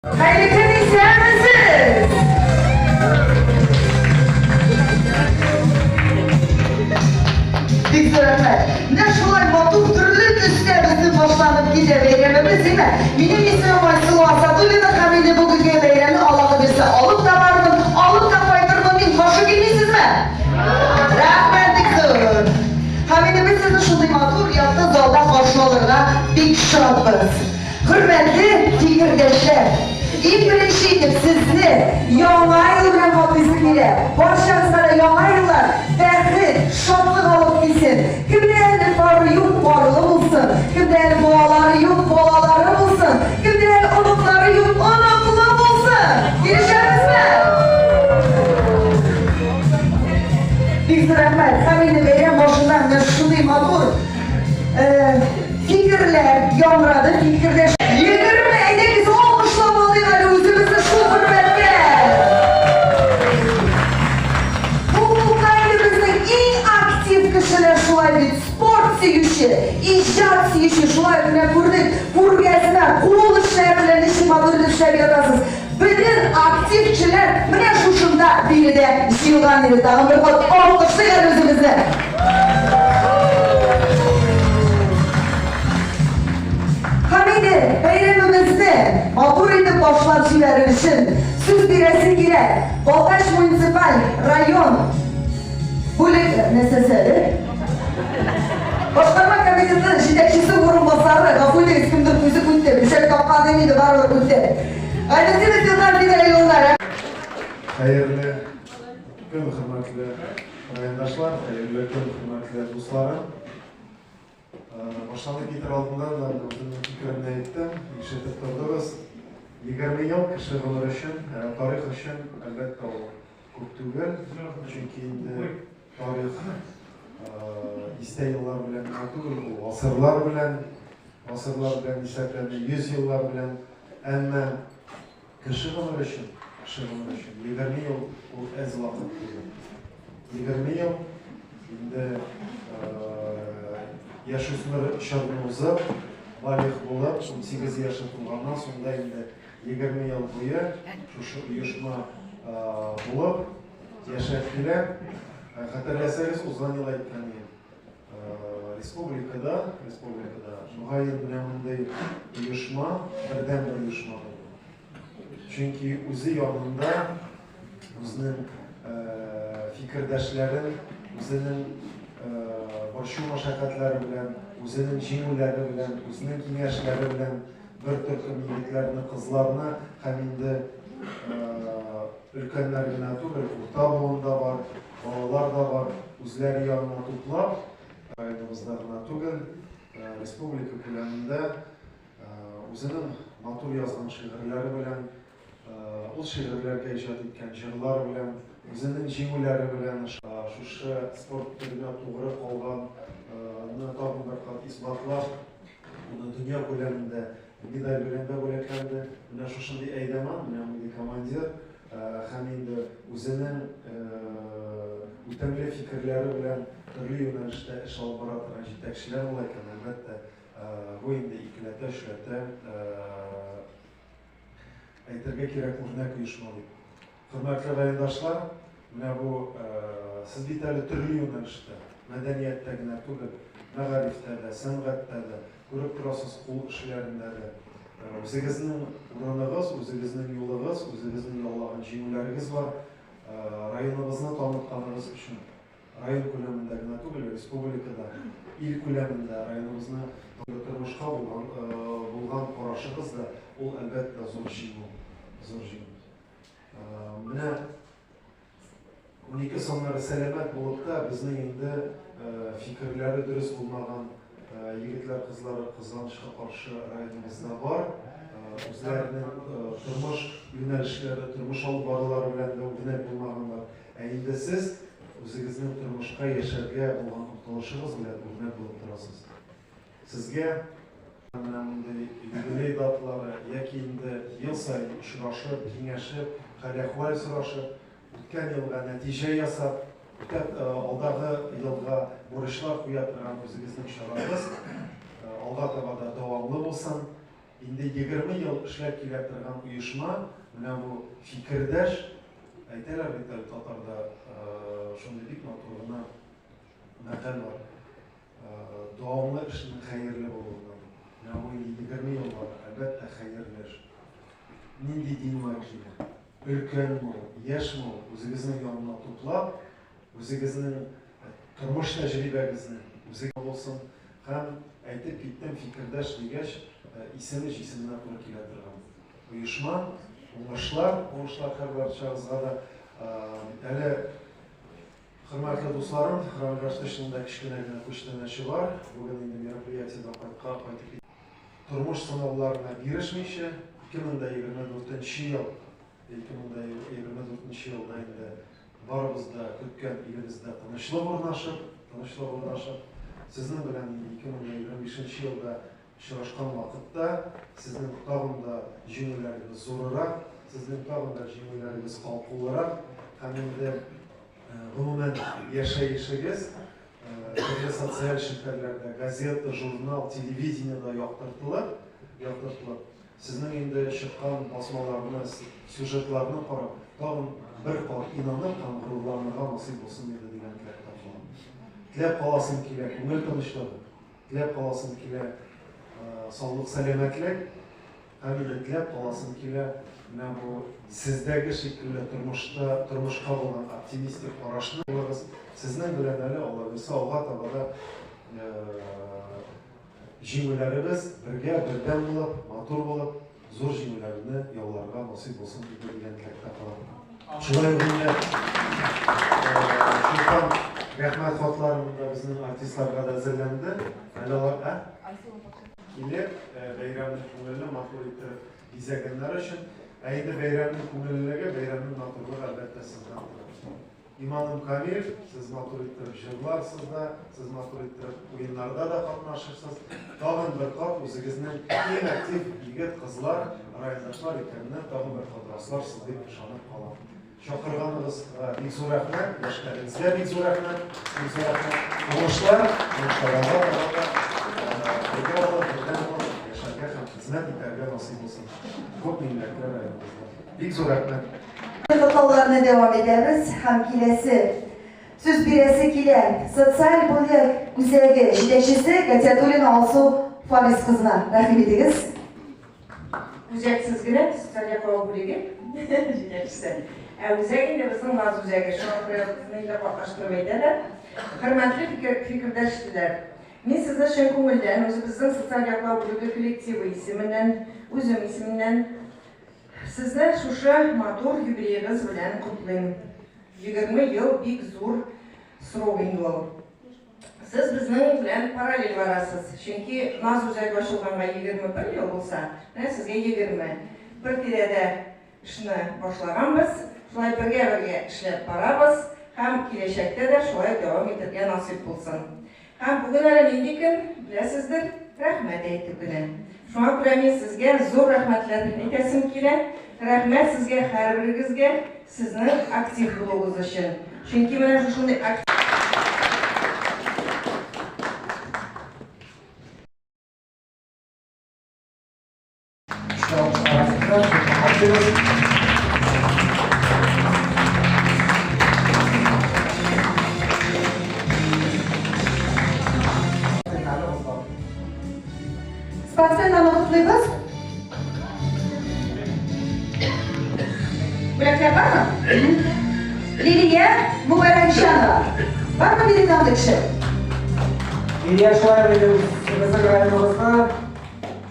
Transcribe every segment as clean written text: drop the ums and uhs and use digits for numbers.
Хәерле көн, исәнмесез! Бик зур рәхмәт. Менә шулай матур төрле төстә безнең башланып китә бәйрәмебез, димә? Минем исемем Айсылу Асадуллина һәм инде бүгенге бәйрәмне Аллаһы бирсә алып та барырмын, алып та кайтырмын мин. Каршы килмисезме? Рәхмәт бик зур. Һәм инде без сезне шундый матур якты залда каршы алырга бик шатбыз. Хөрмәтле фикердәшләр! Иң беренче итеп сезне Яңа ел белән котлыйсым килә. Барчагызга да яңа еллар бәхет, шатлык алып килсен. Кемдә әле пары юк, парлы булсын. Кемдә әле балалары юк, балалары булсын. Кемдә әле оныклары юк, оныклы булсын. Килешәбезме? Бик зур рәхмәт. Һәм инде бәйрәм башында менә шундый матур фикерләр яңгырады, фикердәш. 20, әйдәгез, алкышлап алыйк әле үзебезне шул хөрмәткә. Бу клубта инде безнең иң актив кешеләр шулай бит, спорт сөюче, иҗат сөюче, шулай ук менә күрдек, күргәзмә, кул эшләре белән ничек матур итеп эшләп ятасыз. Бөтен актив кешеләр менә шушында биредә җыелган иде. Тагын бер кат алкышлыйк әле үзебезне. Һәм инде бәйрәмебезне матур итеп башлап җибәрер өчен сүз бирәсе килә Балтач муниципаль район бүлек нәрсәсе әле? Башкарма комитеты җитәкчесе урынбасары, гафу итегез, кемдер күзе үтте, бөҗәк таккан инде, барыбер үтте. Гайнетдинов Илһам Фидаил улына. Хәерле көн, хөрмәтле райондашлар, хәерле көн, хөрмәтле дусларым. Башланып китер алдыннан да үземнең фикеремне әйттем, ишетеп тордыгыз. 20 ел кеше гомер өчен, тарих өчен, әлбәттә, ул күп түгел, чөнки инде тарих дистә еллар белән генә түгел, ул гасырлар белән, гасырлар белән исәпләнә, йөз еллар белән. Әмма кеше гомер өчен, кеше гомер өчен 20 ел ул әз вакыт түгел. 20 ел инде яшүсмер чорны узып, балигъ булып, 18 яше тулганнан соң да инде 20 ел буе шушы оешма булып яшәп килә. Хәтерләсәгез, узган ел әйткән идем. Республикада, республикада, мөгаен, менә мондый оешма, бердәнбер оешма булды. Чөнки үзе янында үзенең фикердәшләрен, үзенең борчу мәшәкатьләре белән, үзенең җиңүләре белән, үзенең киңәшләре белән бер төркем егетләрне, кызларны һәм инде өлкәннәр генә түгел, урта буын да бар, балалар да бар, үзләре янына туплап, районыбызда гына түгел, республика күләмендә үзенең матур язган шигырьләре белән, ул шигырьләргә иҗат иткән җырлар белән, үзенең җиңүләре белән шушы спорт төренә тугры калганны тагын бер кат исбатлап, моны дөнья күләмендә медаль белән дә бүләкләнде. Менә шушындый әйдәман, менә мондый командир һәм инде үзенең үтемле фикерләре белән төрле юнәлештә эш алып бара торган җитәкчеләр була икән, әлбәттә, бу инде икеләтә, өчләтә әйтергә кирәк үрнәк оешма дип. Хөрмәтле райондашлар, менә бу сез бит әле төрле юнәлештә, мәдәнияттә генә түгел, мәгарифтә дә, сәнгатьтә дә, күреп торасыз, кул эшләрендә дә. Үзегезнең урыныгыз, үзегезнең юлыгыз, үзегезнең яулаган җиңүләрегез бар. Районыбызны танытканыгыз өчен, район күләмендә генә түгел, республикада, ил күләмендә районыбызны тормышка булган, булган карашыгыз да, ул әлбәттә зур җиңү, зур җиңү. Менә 12 саннары сәламәт булып та, безнең инде фикерләре дөрес булмаган егетләр, кызлар кызганычка каршы районыбызда бар. Үзләренең тормыш юнәлешләре, тормыш алып барулары белән дә үрнәк булмаганнар. Ә инде сез үзегезнең тормышка яшәргә булган омтылышыгыз белән үрнәк булып торасыз. Сезгә менә мондый юбилей даталары яки инде ел саен очрашып, киңәшеп, хәл-әхвәл сорашып, үткән елга нәтиҗә ясап, үтә алдагы елга бурычлар куя торган үзегезнең чарагыз алга таба да дәвамлы булсын. Инде 20 ел эшләп килә торган оешма, менә бу фикердәш, әйтәләр бит әле татарда шундый бик матур гына мәкаль бар. Дәвамлы эшнең хәерле булуыннан. Менә бу инде 20 ел бар, әлбәттә, хәерле эш. Нинди дин вәкиле, өлкәнме ул, яшьме ул, үзегезнең янына туплап, үзегезнең тормыш тәҗрибәгезне, үзегез булсын һәм әйтеп киттем, фикердәш дигәч, исеме җисеменә туры килә торган оешма, уңышлар, уңышлар һәрбарчагызга да. Әле хөрмәтле дусларым, Рамил Рәштышның да кечкенә генә күчтәнәче бар. Бүген инде мероприятиедән кайтка кайтып тормыш сынауларына бирешмичә, 2024 нче ел, 2024 нче елда инде барыбыз да көткән илебездә тынычлык урнашып, тынычлык урнашып, сезнең белән инде 2025 нче елда очрашкан вакытта сезнең тагын да җиңүләрегез зурырак, сезнең тагын да җиңүләрегез калкулырак һәм инде гомумән яшәешегез төрле социаль челтәрләрдә, газета, журнал, телевидениедә яктыртылып, яктыртылып, сезнең инде чыккан басмаларны, сюжетларны карап, тагын бер кат инанып һәм горурланырга насыйп булсын иде дигән теләктә калам. Теләп каласым килә күңел тынычлыгы, теләп каласым килә саулык, сәламәтлек. Һәм инде теләп каласым килә, менә бу сездәге шикелле тормышта, тормышка булган оптимистик карашны булыгыз. Сезнең белән әле, Алла бирсә, алга таба да җиңүләребез бергә, бердәм булып, матур булып, зур җиңүләрне яуларга насыйп булсын иде дигән теләктә калам. Шулай ук инде Чулпан рәхмәт хатлары монда безнең артистларга да әзерләнде. Әле алар, ә? Килеп, бәйрәмне күңелле, матур иттереп бизәгәннәр өчен. Ә инде бәйрәмнең күңеллелеге, бәйрәмнең матурлыгы, әлбәттә, сездән тора. Иманым камил, сез матур иттереп җырларсыз да, сез матур иттереп уеннарда да катнашырсыз. Тагын бер кат үзегезнең иң актив егет-кызлар, райондашлар икәнне тагын бер кат расларсыз дип ышанып калам. Чакырганыгызга бик зур рәхмәт, яшьләрегезгә бик зур рәхмәт, бик зур рәхмәт. Уңышлар, уңышлар алга таба да бергә булып, бердәм булып яшәргә һәм хезмәт итәргә насыйп булсын. Күп милләтле районыбызда. Бик зур рәхмәт. Котлауларны дәвам итәбез һәм киләсе сүз бирәсе килә социаль бүлек үзәге җитәкчесе Гатиятуллина Алсу Фарис кызына. Рәхим итегез. Үзәксез генә социаль яклау бүлеге җитәкчесе. Ә үзәк инде безнең Наз үзәге. Шуңа күрә безне инде катнаштырып әйтәләр. Хөрмәтле фикер, фикердәшләр, мин сезне чын күңелдән үзебезнең социаль яклау бүлеге коллективы исеменнән, үзем исеменнән сезне шушы матур юбилеегыз белән котлыйм. 20 ел бик зур срок инде ул. Сез безнең белән параллель барасыз, чөнки Наз үзәге ачылганга 21 ел булса, менә сезгә 20. Бер тирәдә эшне башлаганбыз, шулай бергә-бергә эшләп барабыз һәм киләчәктә дә шулай дәвам итәргә насыйп булсын. Һәм бүген әле нинди көн, беләсездер, рәхмәт әйтү көне. Шуңа күрә мин сезгә зур рәхмәтләр әйтәсем килә. Рәхмәт сезгә һәрберегезгә, сезнең актив булуыгыз өчен. Чөнки менә шушындый актив. Спортсменнарны котлыйбыз. Бүләкләр бармы? Лилия Мубаракҗанова. Бармы биредә андый кеше? Лилия шулай инде безнең районыбызда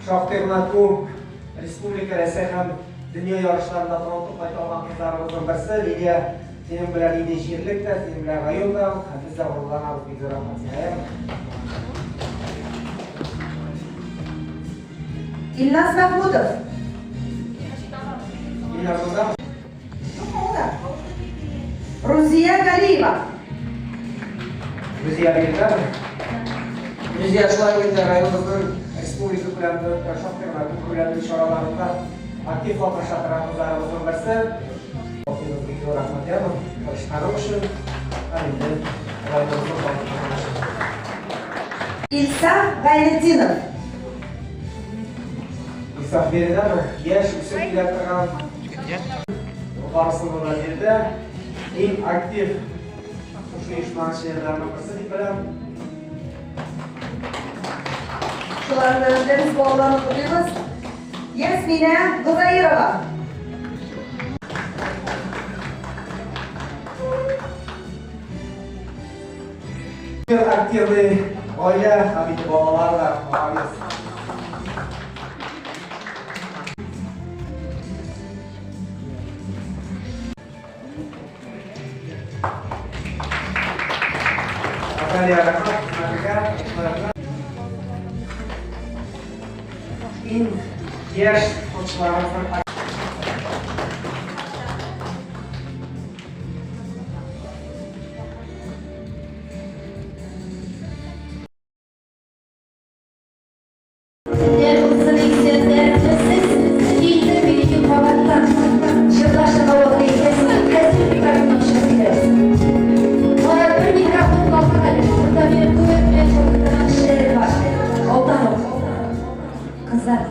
шактый гына күп республика, Рәсәй һәм дөнья ярышларында танытып кайта алган кызларыбызның берсе. Лилия, синең белән инде җирлек тә, синең белән район да, һәм без дә горурланабыз, бик зур рәхмәт сиңа. Илназ Мәхмүтов. Илназ Мурза. Рузия Галиева. Рузия Галиева. Рузия шулай ук инде районыбызның республика күләмендә шактый гына күп күләмле чараларында актив катнаша торган кызларыбызның берсе. Бик зур рәхмәт ягым, тырышканың өчен һәм инде районыбызның данын өчен. Илсаф Гайнетдинов. Мифтах биредәме? Яшь үсеп килә торган барысында да биредә. Иң актив шушы оешманың членнарының берсе дип беләм. Шуларны без балаларны котлыйбыз. Ясминә Гозаирова. Активный гаилә һәм инде балалар да молодец. Наталья, рәхмәт, хезмәтеңә. Иң яшь спортчыларыбызның Көннәр булсын, исәннәрмесез? Инде бию кабаттан. Җырлашырга вакыт итәсез, хәзер микрофон ачып киләбез. Марат, бер микрофон калдык әле. Монда минем дуэт белән җырлый торган кешеләрем бар. Алдан ук. Кызлар,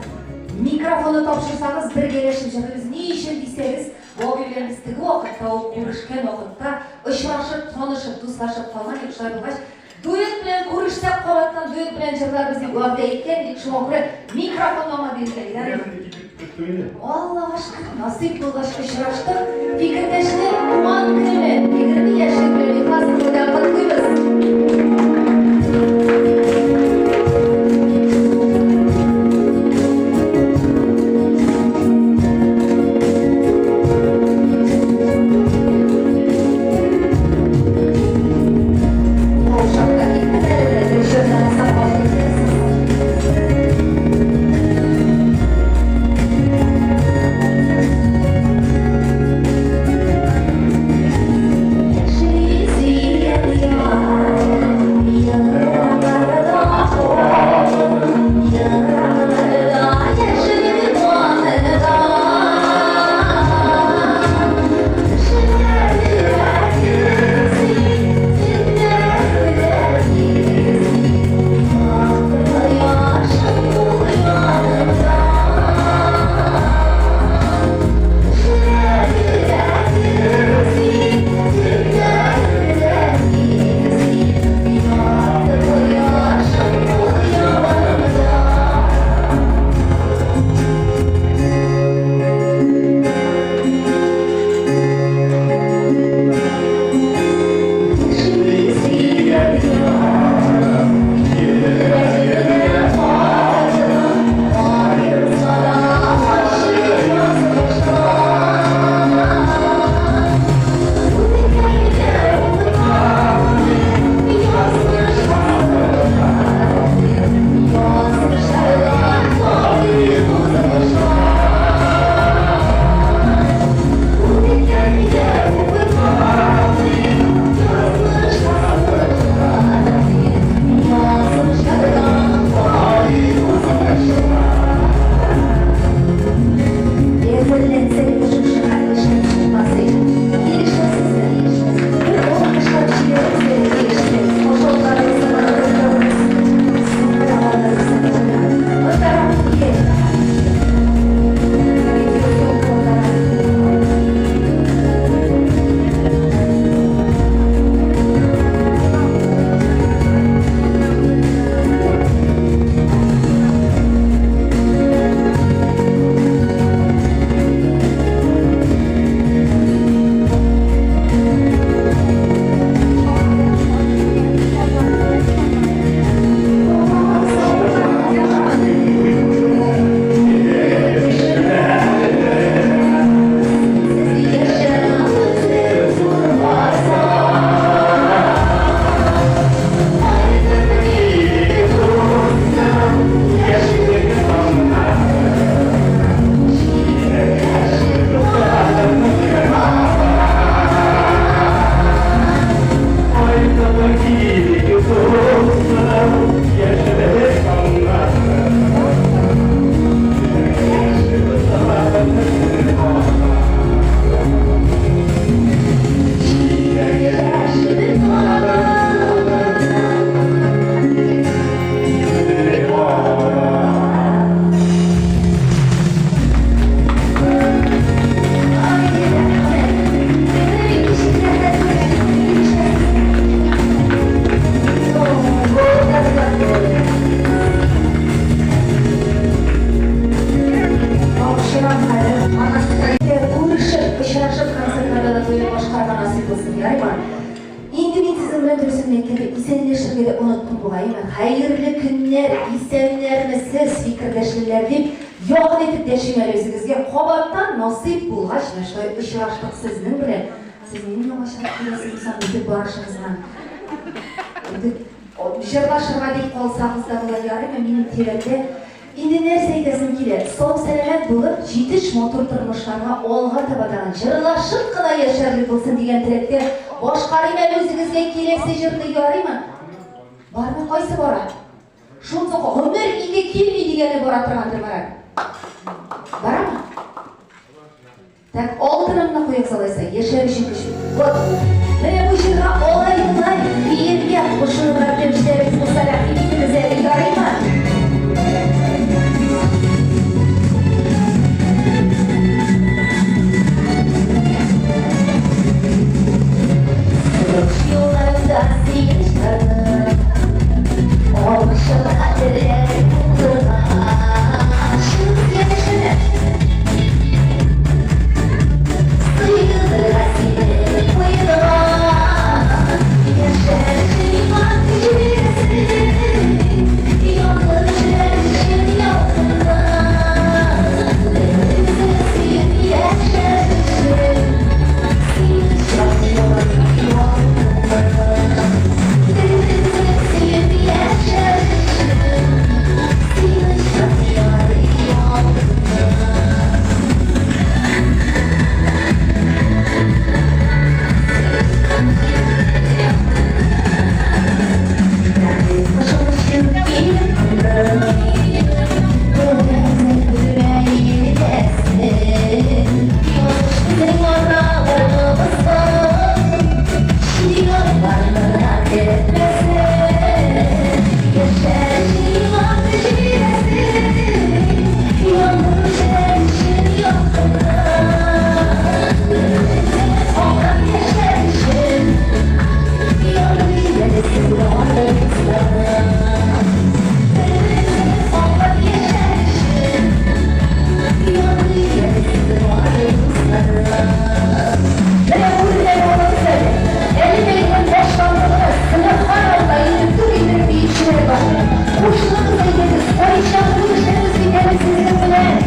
микрофонны тапшырсагыз, бергәләшеп җырлыйбыз. Ни өчен дисәгез, бу абый белән без теге вакытта ук күрешкән вакытта очрашып, танышып, дуслашып калган идек. Шулай булгач, Дуэт белән күрешсәк, кабаттан дуэт белән җырларбыз дип вәгъдә иткән идек, шуңа күрә микрофон аңа бирелгән. Ярый. Аллага шөкер, насыйп булгач очраштык. Фикердәшне туган көне белән, 20 яшьлек белән ихлас күңелдән котлыйбыз. Күрешеп, очрашып концертларда да туйны башкарырга насыйп булсын, ярыймы? Инде мин сезнең белән дөресен әйткәндә исәнләшергә дә оныттым бугаймы? Хәерле көннәр, исәннәрмесез, фикердәшлеләр дип, якын итеп дәшим әле үзегезгә. Кабаттан насыйп булгач, менә шулай очраштык сезнең белән. Сез минем янга чыгып киләсез соң үтеп барышыгызга. Үтеп җырлашырга дип калсагыз да була, ярыймы, минем тирәмдә. Инде нәрсә әйтәсем килә, сау-сәламәт булып, җитеш матур тормышларга алга таба тагын җырлашып кына яшәрлек булсын дигән теләктә башкарыйм әле үзегезгә киләсе җырны, ярыймы? Бармы? Кайсы бара? Шунсы гомер ике килми дигәне бара торгандыр, Марат. Барамы? Так, алтыныңны куегыз алайса, яшәр өчен көч. Вот. Менә бу җырга алай болай биергә кушылырга теләүчеләрегез булса, рәхим итегез әле, ярыймы? Сугыш юлларында син чыгардың, Алкышларга терәк булырга. Чыгып янәшәмә. Сыйдырырга сине куенга. Яшәр миңа көч бирәсең, Янып җөрәк ялкынга. Бер-беребезне сөеп яшәр өчен, Син чакыр ялкынга. Бер-беребезне сөеп яшәр өчен, Син чакыр ялкынга. Менә үрнәк алыгыз әле. Әле бәйрәм башланды гына, сыныклар алда инде түгелдер диючеләр бар. Кушылыгыз әйдәгез, кайчан күрешәбез бит әле сезнең белән.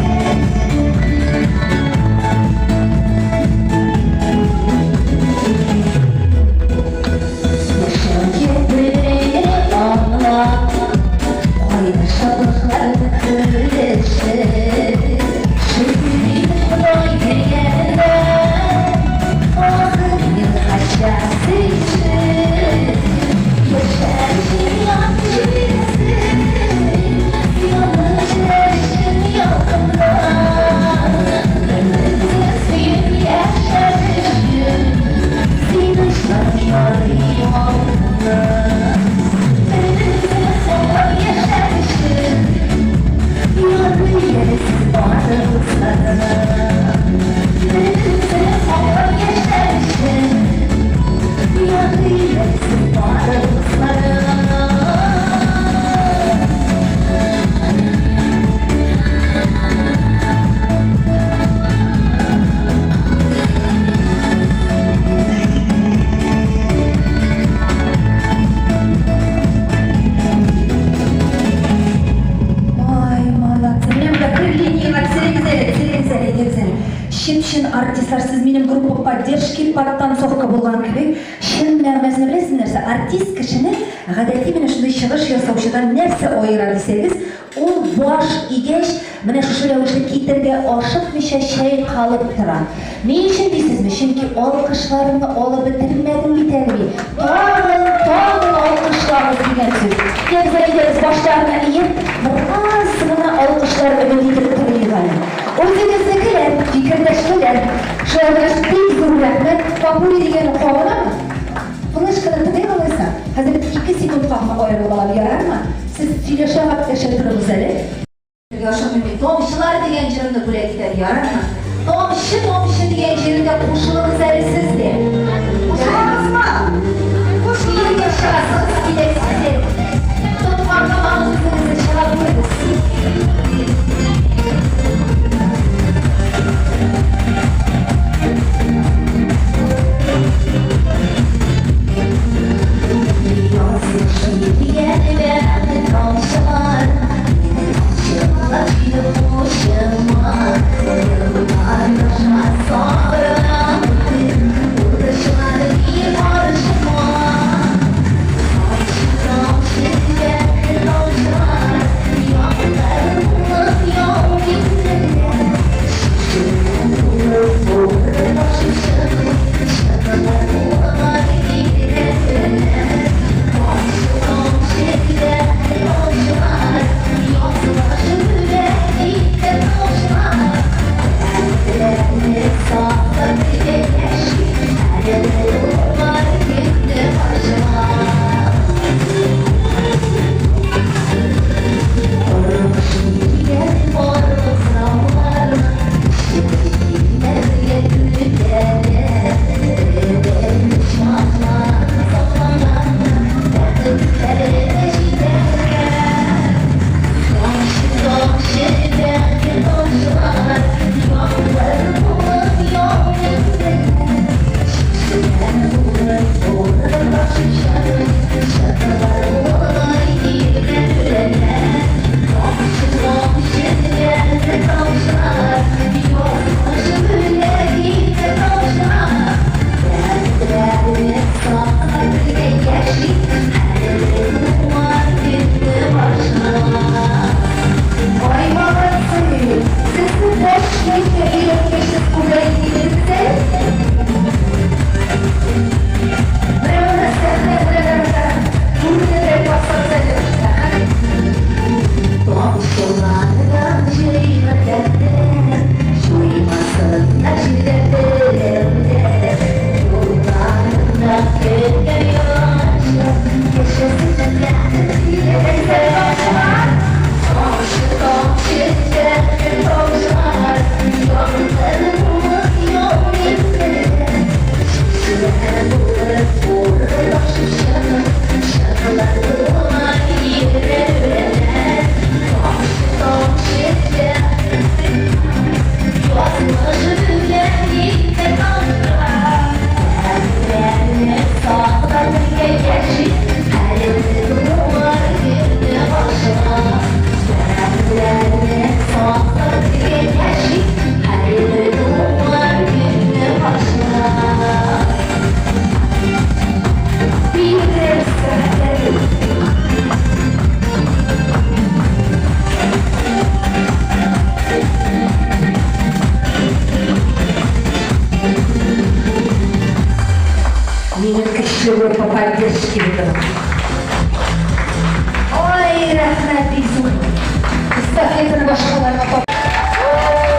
Яшәүче бер-береңне аңлап, кайгы шатлыкларны бүлешеп, шөкер итеп Ходай биргәненә, ахыр елгача сөешеп, яшәр җыйнак җирәсен, янып җөрәчен ялкында, бер-береңне сөеп яшәр өчен, син очлар ярый алтыннан. Бер-береңне саклап яшәр өчен, ярый әле сез бар дусларым. Бер-береңне саклап яшәр өчен, ярый әле сез бар дусларым. Ай, молодцы. Менә монда бер линиягә төшерегез әле, төшерегез әле, әйдәгез әле. Чып-чын артистлар, сез минем группа поддержки подтанцовка булган кебек, чын мәгънәсен беләсез нәрсә? Артист кешене гадәти менә шундый чыгыш ясаучыдан нәрсә аера дисәгез, ул баш игәч, менә шушы рәвешле китергә ашыкмыйча чайкалып тора. Ни өчен дисезме? Чөнки алкышларымны алып бетермәдем бит әле мин. Тагын, тагын алкышлагыз дигән сүз. Ягез, әйдәгез, башларны иеп, бераз гына алкышлар өмет итеп торыйк әле. Үзегезнекеләр, фикердәшлеләр. Шулай булгач, бик зур рәхмәт. Попурри дигәне кабынамы? Флешканы тыгыйк алайса. Хәзер ике секундка гына аерылып алам, ярармы? Сез сөйләшә гәпләшә торыгыз әле. Ашыкмыйм мин. Тамчылар дигән җырымны бүләк итәм, ярармы? Тамчы, тамчы дигән җирендә кушылыгыз әле сез дә. Кушылабызмы? Биергә чыгасыгыз килә сезнең. Тоткан тотагыз үзегезне, чыга күрегез. Көчле группа поддержки булды. Ай, рәхмәт, бик зур. Эстафетаны башкаларга тап.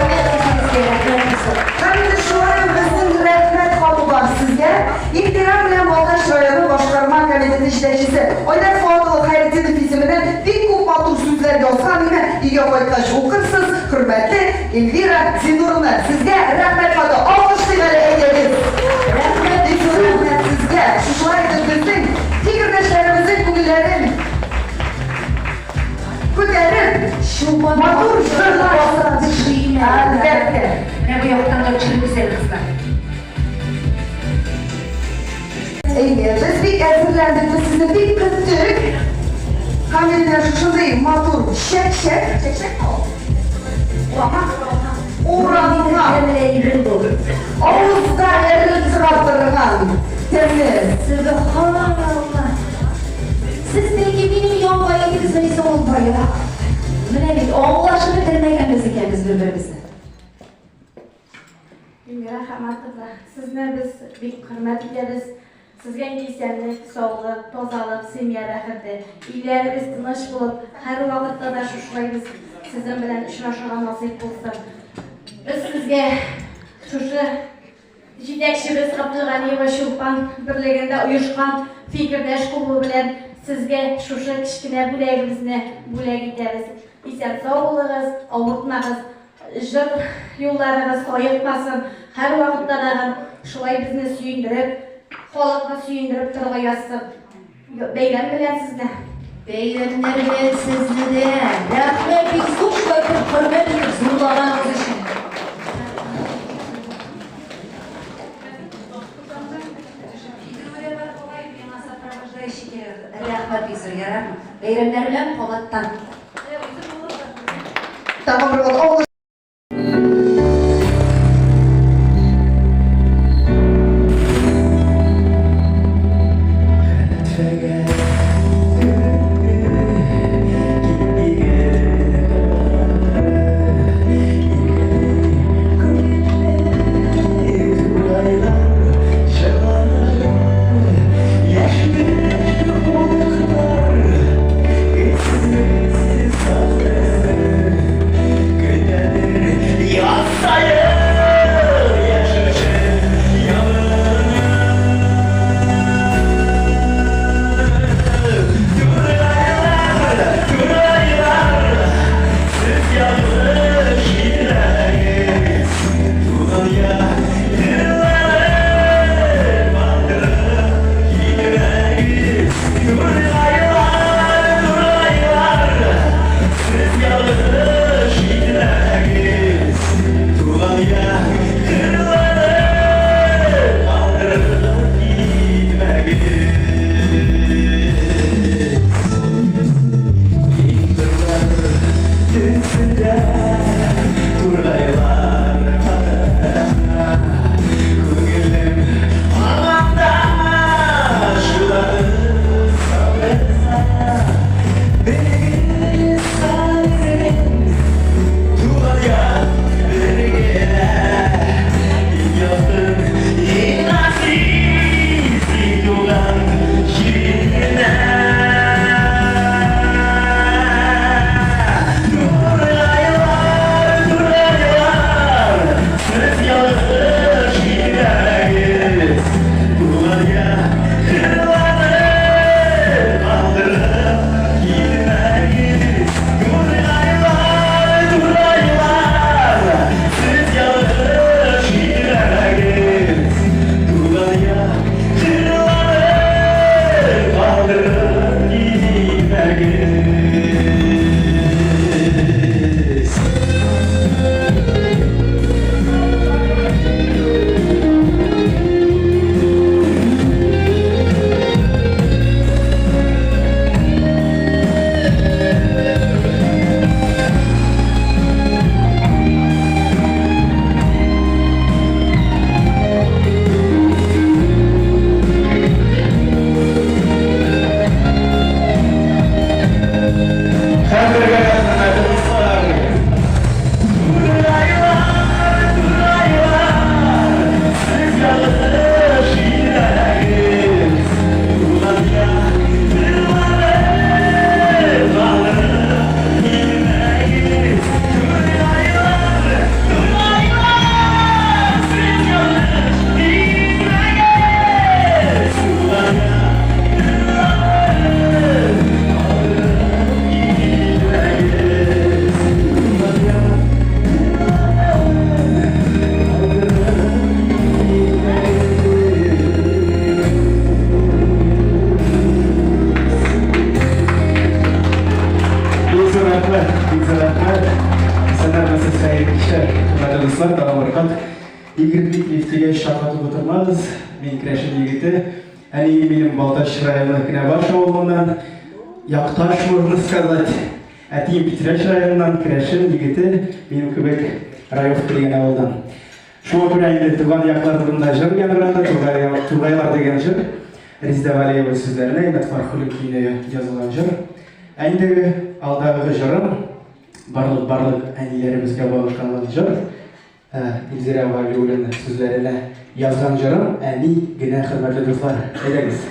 Рәхмәт сезгә, рәхмәт бик зур. Һәм инде шулай ук безнең рәхмәт хаты бар сезгә. Ихтирам белән Балтач районы башкарма комитеты җитәкчесе Айдар Фоат улы Хәйретдинов исеменнән бик күп матур сүзләр язган име, өйгә кайткач укырсыз, хөрмәтле Эльвира Зиннуровна, сезгә рәхмәт хаты. Алкышлыйк әле, әйдәгез. Рәхмәт, бик зур рәхмәт сезгә. Шушылай итеп безнең фикердәшләребезнең күңелләрен күтәреп, Чулпан матур җырлар. Әлбәттә. Менә бу яктан да төшереп гүзәл кызлар. Әйе, без бик әзерләндек, без сезне бик көттек. Һәм инде шушындый матур чәк-чәк, чәк-чәкме ул? Урама. Авызда эреп чыга торган тәмле. Сөбханалла. Сез бәлки минем янга идегезмени соң ул бая? Менә бит аңлашып бетермәгәнбез икән без бер-беребезне. Эльмира Хаматовна, сезне без бик хөрмәт итәбез. Сезгә инде исәнлек, саулык, тазалык, семья бәхете, өйләрегез тыныч булып, һәрвакытта да шушылай без сезнең белән очрашырга насыйп булсын. Без сезгә шушы җитәкчебез Габделганиева Чулпан берлегендә оешкан Фикердәш клубы белән сезгә шушы кечкенә бүләгебезне бүләк итәбез. Исән-сау булыгыз, авыртмагыз, җыр юлларыгыз саекмасын, һәрвакытта дагын шулай безне сөендереп, халыкны сөендереп торырга язсын. Бәйрәм белән сезне! Бәйрәмнәр белән сезне дә! Рәхмәт бик зур шулай итеп хөрмәт итеп зурлаганыгыз өчен! Рәхмәт бик зур, ярармы? Бәйрәмнәр белән кабаттан! Тагын бер кат алкыш. Игорь Дмитриев дигәч шаккатып утырмагыз. Мин керәшен егете. Әнием минем Балтач районы Кенәбаш авылыннан. Якташ, можно сказать. Әтием Питрәч районыннан, керәшен егете, минем кебек Раевка дигән авылдан. Шуңа күрә инде туган яклар турында җыр яңгырады, Тургайлар дигән җыр. Резидә Вәлиева сүзләренә, Илнат Фәрхуллин көенә язылган җыр. Ә инде алдагы җырым барлык барлык әниләребезгә багышланган җыр. Илзирә Вәлиуллина сүзләренә язган җырым Әни генә, хөрмәтле дуслар. Әйдәгез.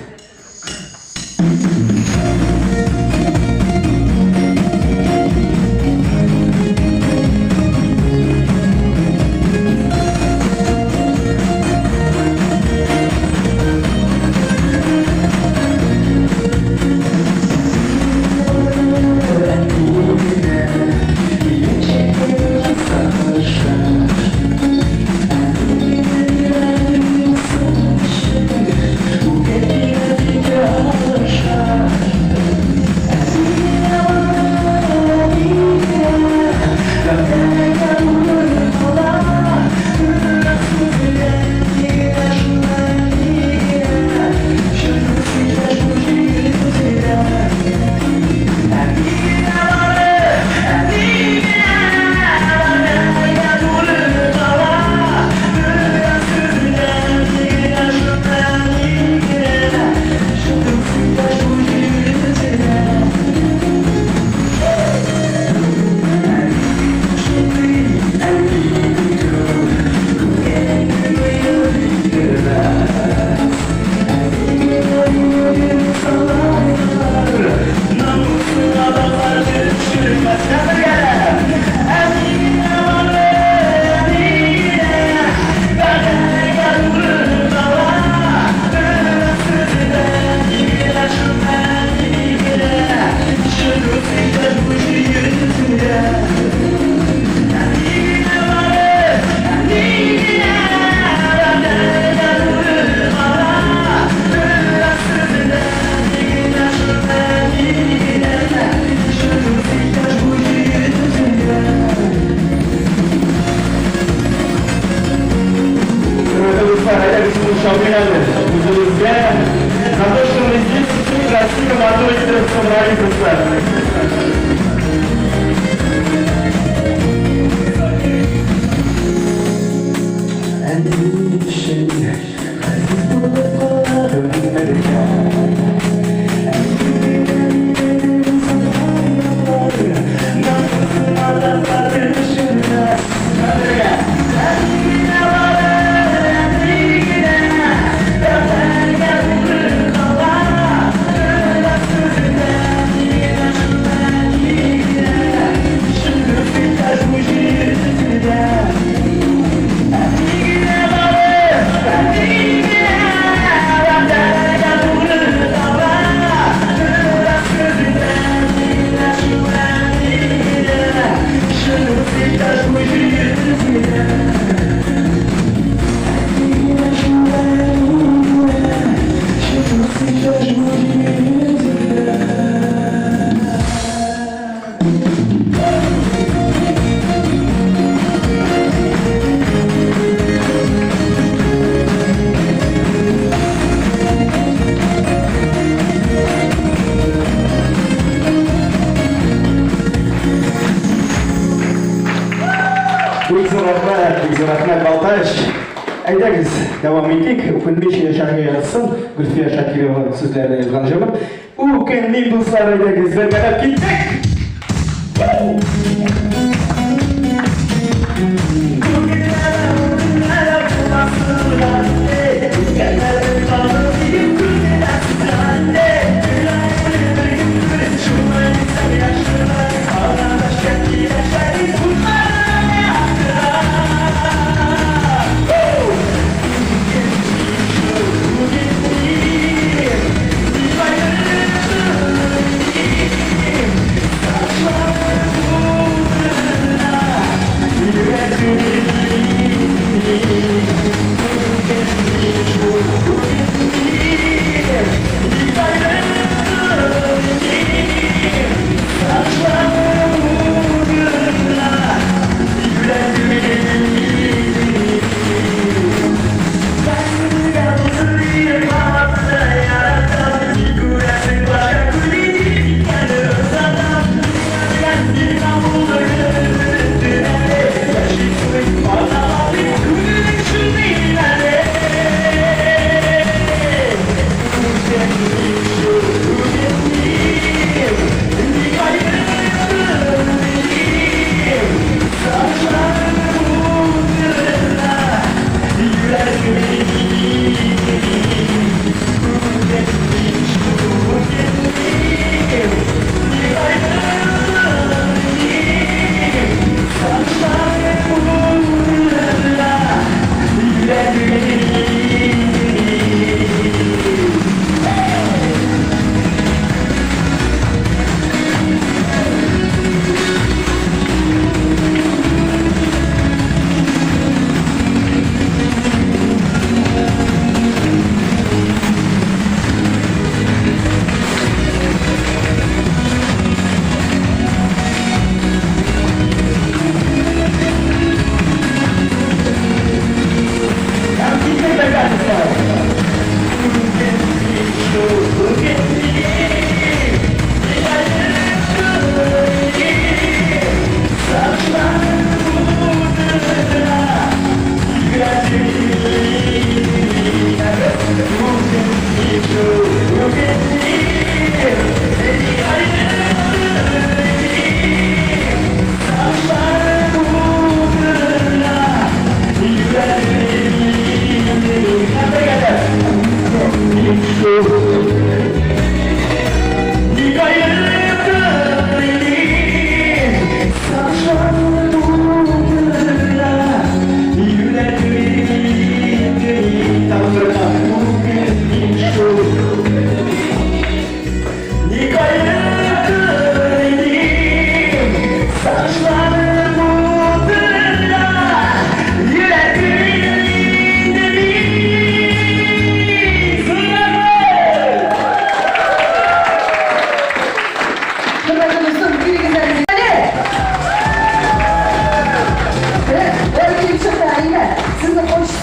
За то, что мы здесь красиво, матур собрались дуслар. Бик зур рәхмәт, бик зур рәхмәт, Балтач. Әйдәгез, дәвам итик. Үкенмичә яшәргә язсын. Гөлфия Шакирова сүзләренә язган җырым. Үкенмим, дуслар, әйдәгез, бергәләп киттек!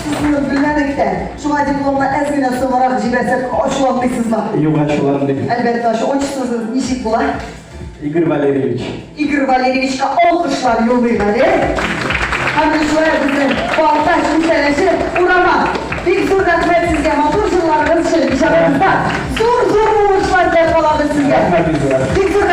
отчествосын белмәдек тә. Шуңа дипломны әз генә соңрак җибәрсәк, ачуланмыйсызмы? Юк, ачуланмыйм. Әлбәттә, отчествосыз ничек була? Игорь Валерьевич. Игорь Валерьевичка алкышлар юллыйк әле. Һәм шулай безнең Балтач үтәлеше урама. Бик зур рәхмәт сезгә матур җырларыгыз өчен. Иҗатыгызда зур-зур уңышлар теләп калабыз сезгә. Рәхмәт, бик зур. Бик зур.